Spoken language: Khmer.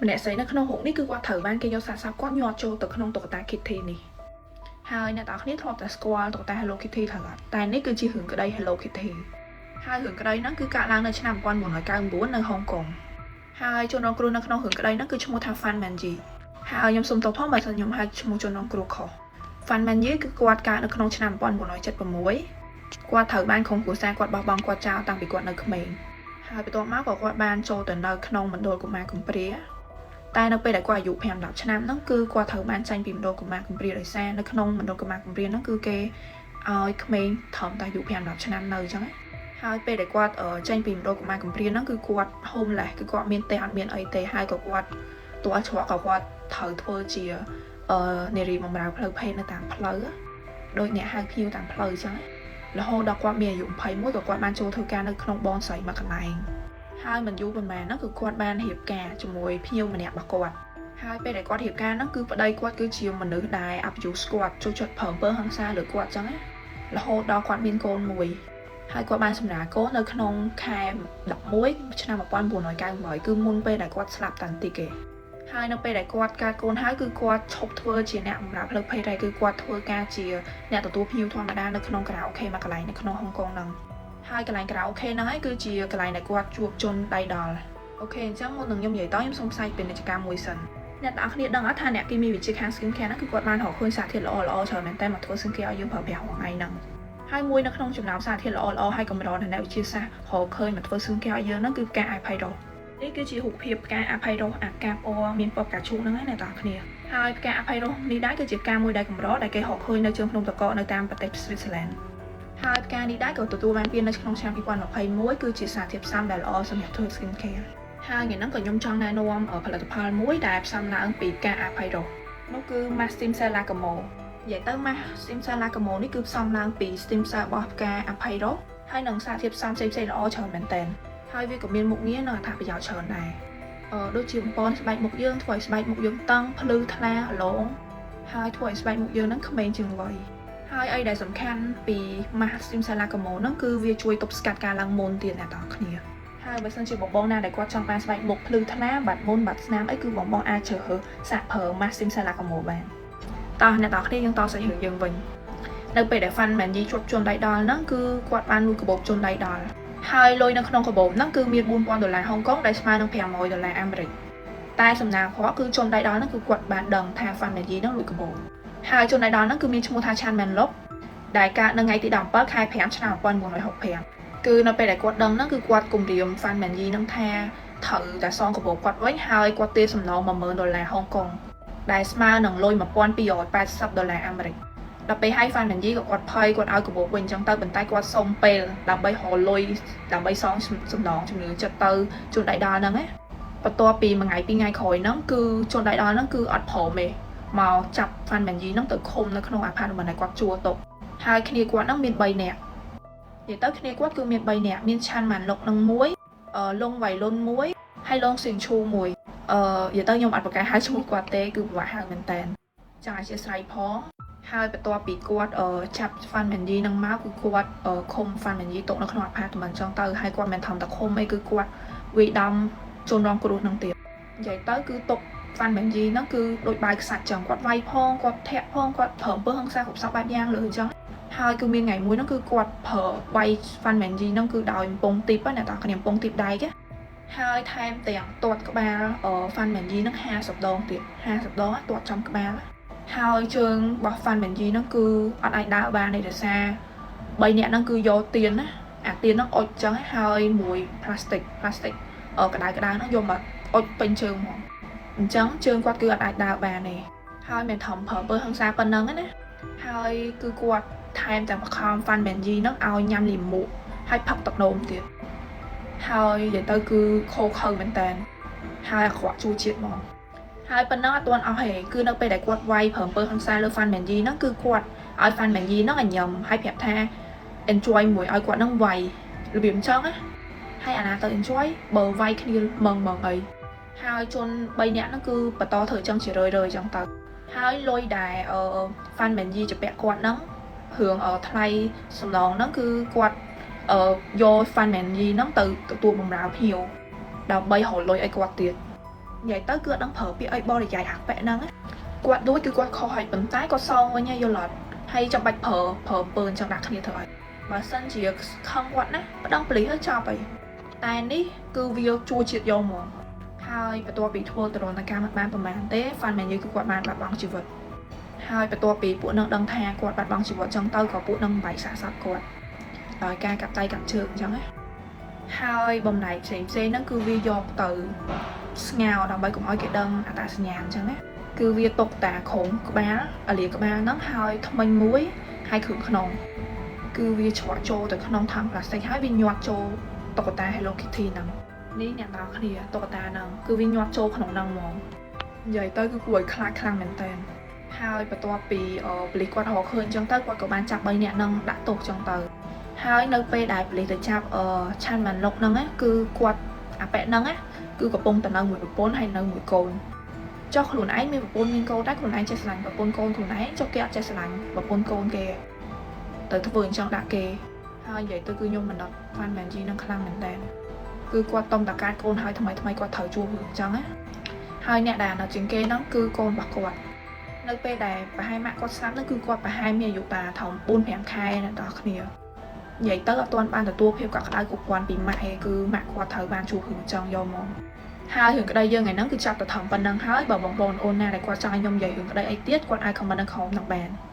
ម្នាក់ស្រីនៅក្នុងរូបនេះគឺគាត់ត្រូវបានគេយកសាកសពគាត់ញាត់ចូលទៅក្នុងតុក្កតា Kitty នេះហើយអ្នកទាំងអស់គ្នាធ្លាប់តែស្គាល់តុក្កតា Hello Kitty ត្រូវអត់តែនេះគឺជារឿងក្តី Hello Kitty ហើយរឿងក្តីហ្នឹងគឺកើតឡើងនៅឆ្នាំ1999នៅហុងកុងហើយជនរងគ្រោះនៅក្នុងរឿងក្តីហ្នឹងគឺឈ្មោះថា Fan Manji ហើយខ្ញុំសូមទោសផងបើសិនខ្ញុំហៅឈ្មោះជនរងគ្រោះខុស Fan Manji គឺគាត់កើតនៅក្នុងឆ្នាំ1976គាត់ត្រូវបានក្រុមគ្រួសារគាត់បោះបង់គាត់ចោលតាំងពីគាត់នៅក្មេងហើយបន្ទាប់មកក៏គាត់បានចូលទៅនៅក្នុងមណ្ឌលកុមារកំព្រាតែនៅពេលដែលគាត់អាយុ5 10ឆ្នាំហ្នឹងគឺគាត់ត្រូវបានចេញពីមណ្ឌលកុមារកំព្រាដោយសារនៅក្នុងមណ្ឌលកុមារកំព្រាហ្នឹងគឺគេឲ្យក្មេងត្រឹមតែអាយុ5 10ឆ្នាំនៅអញ្ចឹងណាហើយពេលដែលគាត់ចេញពីមណ្ឌលកុមារកំព្រាហ្នឹងគឺគាត់ homeless គឺគាត់មានផ្ទះអត់មានអីទេហើយក៏គាត់តួច្រកក៏គាត់ត្រូវធ្វើជានារីបម្រើផ្លូវភេទនៅតាមផ្លូវដូចអ្នកហៅភ្ញៀវតាមផ្លូវអញ្ចឹងរហូតដល់គាត់មានអាយុ21ក៏គាត់បានចូលធ្វើការនៅក្នុងបងស្រីមួយកន្លែងហើយមិនយូរប៉ុន្មានហ្នឹងគឺគាត់បានរៀបការជាមួយភ្ញៀវម្នាក់របស់គាត់ហើយពេលដែលគាត់រៀបការហ្នឹងគឺប្តីគាត់គឺជាមនុស្សដែល abuse គាត់ចូលចិត្តប្រើអំពើហិង្សាលើគាត់អញ្ចឹងណារហូតដល់គាត់មានកូនមួយហើយគាត់បានសម្រាលកូននៅក្នុងខែ11ឆ្នាំ1998គឺមុនពេលដែលគាត់ស្លាប់តាន់តិចគេហើយនៅពេលដែលគាត់កើតកូនហើយគឺគាត់ឈប់ធ្វើជាអ្នកបម្រើផ្លូវភេទហើយគឺគាត់ធ្វើការជាអ្នកទទួលភ្ញៀវធម្មតានៅក្នុងខារ៉ាអូខេមួយកន្លែងនៅក្នុងហុងកុងហ្នឹងហើយកន្លែងខារ៉ាអូខេហ្នឹងហើយគឺជាកន្លែងដែលគាត់ជួបជនដៃដល់OK អញ្ចឹងមុននឹងខ្ញុំនិយាយតខ្ញុំសូមផ្សាយពាណិជ្ជកម្មមួយសិនអ្នកទាំងអស់គ្នាដឹងអត់ថាអ្នកគីមីវិទ្យាខាង skin care ហ្នឹងគឺគាត់បានរកឃើញសារធាតុល្អៗច្រើនមែនតើមកធ្វើ skin care ឲ្យយើងប្រើប្រាស់រាល់ថ្ងៃហ្នឹងហើយមួយនៅក្នុងចំណោមសារធាតុល្អៗហើយកម្រដែលអ្នកវិទ្យាសាស្ត្ររកឃើញមកធ្វើ skin care ឲ្យយើងហ្នឹងគឺផ្កាអភ័យរស់នេះគឺជារូបភាពផ្កាអភ័យរស់អាផ្កាពណ៌មានពណ៌ផ្កាឈូកហ្នឹងណាអ្នកទាំងអស់គ្នាហើយផ្កាអភ័យរស់នេះដែរគឺជាផ្កាមួយដែលកម្រដែលគេរកឃើញនៅជើងភ្នំតកកនៅតាមប្រទេសស្វីសហ្សឺឡែនហើយផ្កានេះដែរក៏ទទួលបានពាននៅក្នុងឆ្នាំ2021គឺជាសារធាតុផ្សំដែលល្អសម្រាប់ធ្វើ skin care ហើយថ្ងៃហ្នឹងក៏ខ្ញុំចង់ណែនាំផលិតផលមួយដែលផ្សំឡើងពីផ្កាអភ័យរស់នោះគឺ Mask Stem Cell Lacamo និយាយទៅ Mask Stem Cell Lacamo នេះគឺផ្សំឡើងពី stem cell របស់ផ្កាអភ័យរស់ហើយនិងសារធាតុផ្សំផ្សេងៗល្អច្រើនមែនទែនហើយវាក៏មានមុខងារនិងអត្ថប្រយោជន៍ច្រើនដែរដូចជាបំពន់ស្បែកមុខយើងធ្វើឲ្យស្បែកមុខយើងតឹងភ្លឺថ្លារលោងហើយធ្វើឲ្យស្បែកមុខយើងហ្នឹងក្មេងជាងវ័យហើយអីដែលសំខាន់ពី Mask Stem Cell Lacamo ហ្នឹងគឺវាជួយទប់ស្កាត់ការឡើងមុនទៀតអ្នកទាំងអស់គ្នាហើយបើសិនជាបងបងណាដែលគាត់ចង់បានស្បែកមុខភ្លឺថ្លាបាត់មុនបាត់ស្នាមអីគឺបងបងអាចជ្រើសរើសសាកប្រើ Mask Stem Cell Lacamo បានតោះអ្នកទាំងអស់គ្នាយើងតសាច់រឿងយើងវិញនៅពេលដែល Fan Man យីជួបជនដៃដល់ហ្នឹងគឺគាត់បានលួចកាបូបជនដៃដល់ហើយលុយនៅក្នុងកាបូបហ្នឹងគឺមាន4000ដុល្លារហុងកុងដែលស្មើនឹង500ដុល្លារអាមេរិកតែសំណាងខគឺជនដៃដល់ហ្នឹងគឺគាត់បានដឹងថា Fan Man យីហ្នឹងលួចកាបូបហើយជនដៃដល់ហ្នឹងគឺមានឈ្មោះថា Chan Man Lok ដែលកើតនៅថ្ងៃទី17ខែ5ឆ្នាំ1965គឺនៅពេលដែលគាត់ដឹងហ្នឹងគឺគាត់គំរាម Fan Man Yi ហ្នឹងថាត្រូវតែសងកាបូបគាត់វិញហើយគាត់ទារសំណង10000ដុល្លារហុងកុងដែលស្មើនឹងលុយ1280ដុល្លារអាមេរិកដល់ពេលហើយ Fan Man Yi ក៏គាត់ភ័យគាត់ឲ្យកាបូបវិញអញ្ចឹងទៅប៉ុន្តែគាត់សុំពេលដើម្បីរកលុយដើម្បីសងសំណងជំនឿចិត្តទៅជនដៃដល់ហ្នឹងណាបន្ទាប់ពីមួយថ្ងៃពីរថ្ងៃក្រោយហ្នឹងគឺជនដៃដល់ហ្នឹងគឺអត់ព្រមទេមកចាប់ Fan Man Yi ហ្នឹងទៅឃុំនៅក្នុង apartment ដែលគាត់ជួលទុកហើយគ្នាគាត់ហ្នឹងមាន3នាក់និយាយទៅគ្នាគាត់គឺមាន3នាក់មានឆាន់ម៉ាន់លុកនឹងមួយលងវៃលុនមួយហើយលងសៀងឈូមួយនិយាយទៅខ្ញុំអត់ប្រកាសហៅឈ្មោះគាត់ទេគឺពិបាកហៅមែនតើចង់អធិស្ឋានផងហើយបន្ទាប់ពីគាត់ចាប់ Fan Man Yi នឹងមកគឺគាត់ឃុំ Fan Man Yi ទុកនៅក្នុង apartment ចឹងទៅហើយគាត់មិនធំតែឃុំអីគឺគាត់វាយដំជនរងគ្រោះនឹងទៀតនិយាយទៅគឺទុក Fan Man Yi ហ្នឹងគឺដូចបាយខ្សាច់ចឹងគាត់វាយផងគាត់ធាក់ផងគាត់ប្រើអំពើហិង្សាគ្រប់សពបែបយ៉ាងលើអញ្ចឹងហើយគឺមានថ្ងៃមួយហ្នឹងគឺគាត់ប្រើវាយ Fan Man Yi ហ្នឹងគឺដោយកំពង់ទីបណាអ្នកគ្នាកំពង់ទីបដែកហើយថែមទាំងទាត់ក្បាល Fan Man Yi ហ្នឹង50ដងទៀត50ដងទាត់ចំក្បាលហើយជើងរបស់ Fan Man Yi ហ្នឹងគឺអត់អាចដើរបានទេដោយសារ3នាក់ហ្នឹងគឺយកទៀនណាអាទៀនហ្នឹងអុចចឹងហើយមួយផ្លាស្ទិកផ្លាស្ទិកក្តៅក្តៅហ្នឹងយកមកអុចពេញជើងហ្មងអញ្ចឹងជើងគាត់គឺអត់អាចដើរបានទេហើយមិនធំប្រើអំពើហិង្សាប៉ុណ្ណឹងណាហើយគឺគាត់ថែមទាំងបង្ខំ Fan Man Yi ហ្នឹងឲ្យញ៉ាំលាមកហើយផឹកទឹកនោមទៀតហើយនិយាយទៅគឺខូខើមែនតើហើយអាក្រក់ជួជាតិហ្មងហើយប៉ុណ្ណឹងអត់ទាន់អស់ទេគឺនៅពេលដែលគាត់វាយប្រើអំពើហិង្សាលើ Fan Man Yi ហ្នឹងគឺគាត់ឲ្យ Fan Man Yi ហ្នឹងឲ្យញ៉ាំហើយប្រាប់ថា enjoy មួយឲ្យគាត់ហ្នឹងវាយរបៀបអញ្ចឹងណាហើយអាណាទៅ enjoy បើវាយគ្នាមងមងអីហើយជន3នាក់ហ្នឹងគឺបន្តធ្វើអញ្ចឹងជារឿយៗអញ្ចឹងទៅហើយលុយដែលអឺ Fan Man Yi ជពាក់គាត់ហ្នឹងរឿងថ្លៃសំណងហ្នឹងគឺគាត់យក Fan Man Yi ហ្នឹងទៅទទួលបម្រើភ្ញៀវដើម្បីរកលុយឲ្យគាត់ទៀត។ និយាយទៅគឺអត់ដឹងប្រើពាក្យអីបរិយាយអាប៉ែហ្នឹងណាគាត់ដូចគឺគាត់ខុសហើយប៉ុន្តែគាត់សងវិញហើយយល់អត់ហើយចាំបាច់ប្រើប្រើអំពើអញ្ចឹងដាក់គ្នាធ្វើអីបើសិនជាខឹងគាត់ណាប្តឹងប៉ូលីសហើយចប់ហើយតែនេះគឺវាជួជាតិយកហ្មងហើយបន្ទាប់ពីធ្វើទរណកម្មបានប្រហែលទេហ្វាន់មែនយីគឺគាត់បានបាត់បង់ជីវិតហើយបន្ទាប់ពីពួកនឹងដឹងថាគាត់បាត់បង់ជីវិតចឹងទៅក៏ពួកនឹងបែកសាកសពគាត់ដោយការកាប់ដៃកាប់ជើងអញ្ចឹងណាហើយបំណែកផ្សេងផ្សេងហ្នឹងគឺវាយកទៅស្ងោរដើម្បីកុំឲ្យគេដឹងអត្តសញ្ញាណអញ្ចឹងណាគឺវាຕົកតាក្រុងក្បាលអាលាក្បាលហ្នឹងហើយថ្មិញមួយហើយគ្រឿងក្នុងគឺវាច្រកចូលទៅក្នុងថង់ប្លាស្ទិកហើយវាញាត់ចូលតុក្កតា Hello Kitty ហ្នឹងនេះអ្នកនរគ្នាតុក្កតាហ្នឹងគឺវាញាត់ចូលក្នុងហ្នឹងហ្មងនិយាយទៅគឺគួរឲ្យខ្លាចខ្លាំងមែនតើហើយបន្ទាប់ពីប៉ូលីសគាត់រកឃើញអញ្ចឹងទៅគាត់ក៏បានចាប់3នាក់ហ្នឹងដាក់ទោសអញ្ចឹងទៅហើយនៅពេលដែលប៉ូលីសទៅចាប់អឺឆាន់ម៉ាន់លុកហ្នឹងណាគឺគាត់អាប៉ែហ្នឹងណាគឺកំពុងតែនៅមួយប្រពន្ធហើយនៅមួយកូនចុះខ្លួនឯងមានប្រពន្ធមានកូនតែខ្លួនឯងចេះស្រឡាញ់ប្រពន្ធកូនខ្លួនឯងចុះគេអត់ចេះស្រឡាញ់ប្រពន្ធកូនគេទៅធ្វើអញ្ចឹងដាក់គេហើយនិយាយទៅគឺខ្ញុំមិនដល់ហ្វាន់មែនជីនឹងខ្លាំងមែនតើគឺគាត់តំតាកាតកូនហើយថ្មីថ្មីគាត់ត្រូវជួបរឿងអញ្ចឹងណាហើយអ្នកដែលនៅជាងគេហ្នឹងគឺកូនរបស់គាត់នៅពេលដែលប្រហែលម៉ាក់គាត់ស្លាប់ហ្នឹងគឺគាត់ប្រហែលមានអាយុតាត្រឹម4 5ខែអ្នកនរគ្នានិយាយទៅអត់ទាន់បានទទួលភាពកក់ក្ដៅគ្រប់គ្រាន់ពីម៉ាក់ឯងគឺម៉ាក់គាត់ត្រូវបានជួបរឿងអញ្ចឹងយកមកហើយរឿងក្តីយើងថ្ងៃហ្នឹងគឺចាប់ទៅត្រឹមប៉ុណ្្នឹងហើយបើបងប្អូនអូនណាដែលគាត់ចង់ឲ្យខ្ញុំនិយាយរឿងក្តីអីទៀតគាត់អាច comment នៅក្រោមហ្នឹងបាន។